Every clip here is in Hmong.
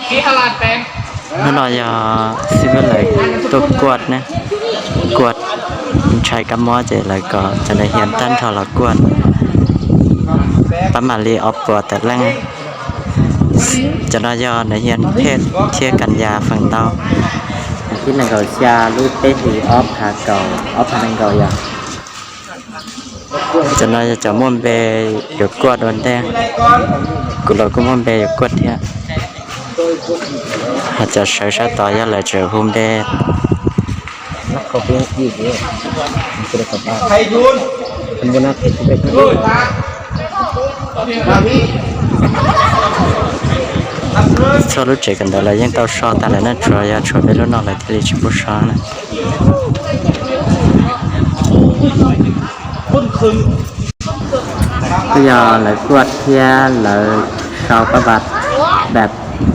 Hnub no yog xib fwb lawv tuaj kuaj ne, kuaj ntshai kab mob ces lawv kom cov neeg hias tag nrho los kuaj. Pab mam li ob puas tawm leej. Cov no yog neeg hias phej thiab kas yas feem ntau. Thib nees nkaum xya lub peb hlis ob phav kaum, ob phav nees nkaum yom. Cov no yog cov muaj npe yuav kuaj dua ntej. Kuv los kuj muaj npe yuav kuaj thiab. Ho cov sawv sab tod yog lawv tseem hu npe. Txhua lub tsev kawm ntawv lawv yeej tau so tag lawm na, tsuas yog tshuav peb lub no lawv thiaj li tsis pub so na. Kuj yog lawv kuaj thiab lawv sau pab vas dam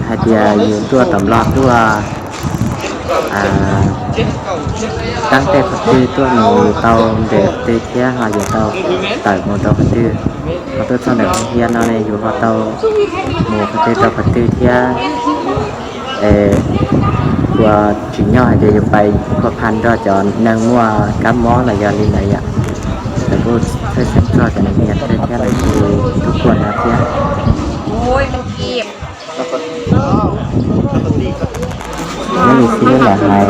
hais tias yus tuaj tom Nplog tuaj, taab tej qhov twg tuaj mus yus tau nres qhov twg thiab ho yus tau tawm mus rau qhov twg. Ho tuaj txog ntawm Hmoob Hiab no ne yus ho tau mus qhov twg rau qhov twg thiab. Es uas tsim nyog hais tias yus pais khua pha nrog cov neeg muaj kab mob los yog li ntawd yom. Lawv kuj txhawj xeeb txog cov neeg hias thiab lawv kuj tuaj kuaj no thiab. Nyob li xib fwb lawv hais,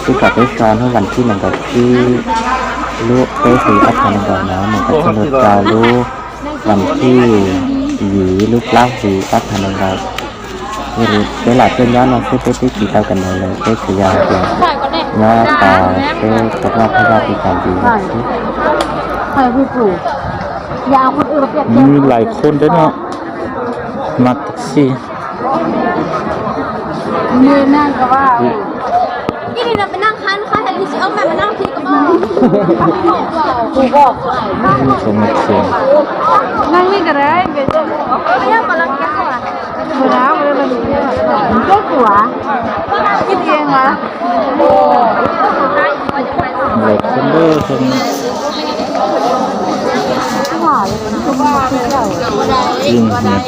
twb kom peb so hnub vas thib nees nkaum tsib lub peb hlis ob phav nees nkaum no mus kom txog rau lub vas thib yim lub plaub hlis ob phav nees nkaum. Yog li peb lam tuaj nyob no xwb peb twb tsis tau kawm ntawv lawm, peb tsuas yog hais tias nyob tos seb puas muaj phaj yaj tiv tas ntxiv xwb. หลายคนด้วยเนาะ มาแท็กซี่ นี่นี่นะไปนั่งคันค่ะแทนที่จะเอาแม่มานั่งพีก็บอก นี่ก็มาเชียร์ นั่งนี่ก็ได้ ไม่ยากมาลังแกค่ะ Mười lăm, mười lăm. Có của. Cái tiền mà. Lộc không đỡ không. Cái hả? Không có tiền đâu. Yên hả?